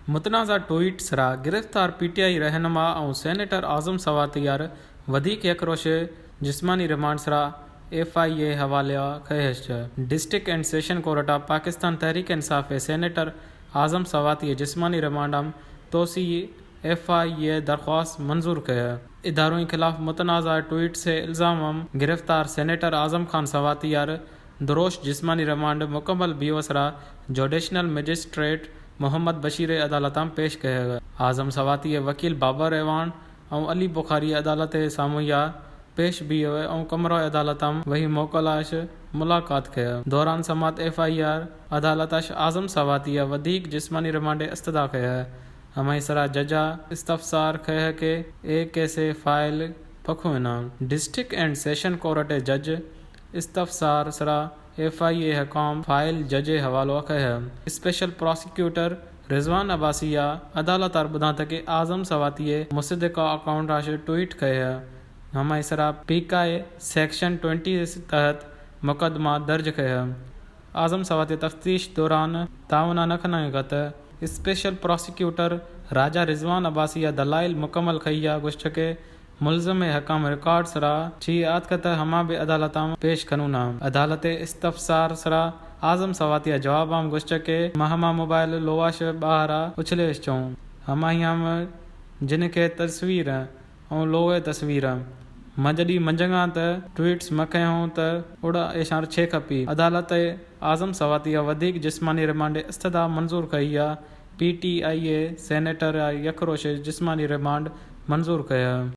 متنازعہ ٹویٹ سرا گرفتار پی ٹی آئی رہنما ءُ سینیٹر اعظم سواتی ءَ ودیک یک روشے جسمانی ریمانڈ سرا ایف آئی اے حوالہ ءَ کئیت۔ ڈسٹرکٹ اینڈ سیشن کورٹ ءَ پاکستان تحریک انصاف ءِ سینیٹر اعظم سواتی ءِ جسمانی ریمانڈ ءَ توسیع ایف آئی اے درخواست منظور کئیت۔ اداروں خلاف متنازعہ ٹویٹس ءِ الزام ءَ گرفتار سینیٹر اعظم خان سواتی ءَ دروش جسمانی ریمانڈ مکمل بیوہ سرا جوڈیشنل مجسٹریٹ محمد بشیر ءِ عدالت ءَ پیش کئیت۔ اعظم سواتی ءِ وکیل بابر اعوان ءُ علی بخاری عدالت ءِ سامویا پیش بیوہ ءُ کمرہ عدالت ءَ وہی موکل ءَ اش ملاقات کئیت۔ دوران سماعت ایف آئی آر عدالت ءَ اش اعظم سواتی ءِ ودیک جسمانی ریمانڈ ءِ استدعا کئیت۔ ہمائی سرا جج ءَ استفسار کئیت کہ اے کیس ءِ فائل پکھو اناں۔ ڈسٹرکٹ اینڈ سیشن کورٹ ءِ جج استفسار سرا ایف آئی اے ءِ حکام فائل جج ءِ حوالہ ءَ کئیت۔ اسپیشل پراسیکیوٹر رضوان عباسی ءَ عدالت ءَ بدانت کہ اعظم سواتی ءِ مصدقہ اکاؤنٹ ءَ اش ٹویٹ کئیت۔ ہمائی سرا پیکا ءِ سیکشن ٹوئنٹی ءِ تحت مقدمہ درج کئیت۔ اعظم سواتی تفتیش دوران تعاون نہ کنگ ءَ ات۔ اسپیشل پراسیکیوٹر راجہ رضوان عباسی ءَ دلائل مکمل کئیت ءُ گوشت کہ ملزم ءِ حکام ریکارڈ سرا چی آتکت ہما بہ عدالت ءَ پیش کنون اَنت۔ عدالت ءِ استفسار سرا اعظم سواتی ءَ جواب ءَ گوشت کہ ماں ہما موبائل لوگ ءَ اش بہر ءَ اچھلے اش چوں۔ ہمائی ءَ جنک ءِ تصویر ءُ لوگ ءِ تصویر۔ من جڈی منجنگ ءَ آں تہ ٹویٹس مکئے ہوں تہ اڑا ایشاں چے کپی۔ عدالت ءَ اعظم سواتی ءِ ودیک جسمانی ریمانڈ ءِ استدعا منظور کئیت۔ پی ٹی آئی ءِ سینیٹر ءَ یک روشے جسمانی ریمانڈ منظور کئیت۔